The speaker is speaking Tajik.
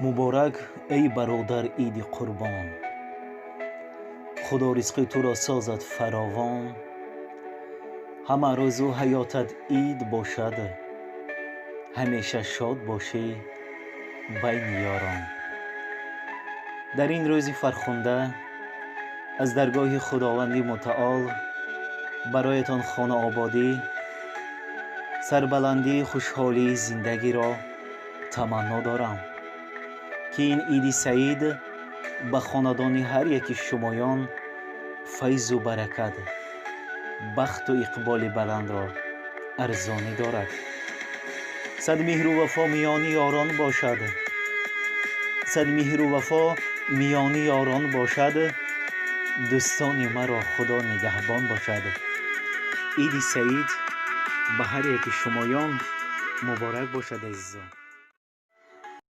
Муборак, эй бародар, Иди Қурбон. Худо ризқи туро созад фаровон. Ҳама рӯзу ҳаётат ид бошад, ҳамеша шод бошӣ байни ёрон. Дар ин рӯзи фархунда аз даргоҳи Худованди Мутаол бароятон хонаободӣ, сарбаландии, хушҳолии зиндагиро таманно дорам, ки ин Иди Саид ба хонадони ҳар яки шумоён файзу баракат, бахту иқболи баландро арзонӣ дорад. Сад меҳру вафо миёни ёрон бошад, сад меҳру вафо миёни ёрон бошад. Дӯстони маро Худо нигаҳбон бошад. Иди Саид ба ҳар яки шумоён муборак бошад, азизон.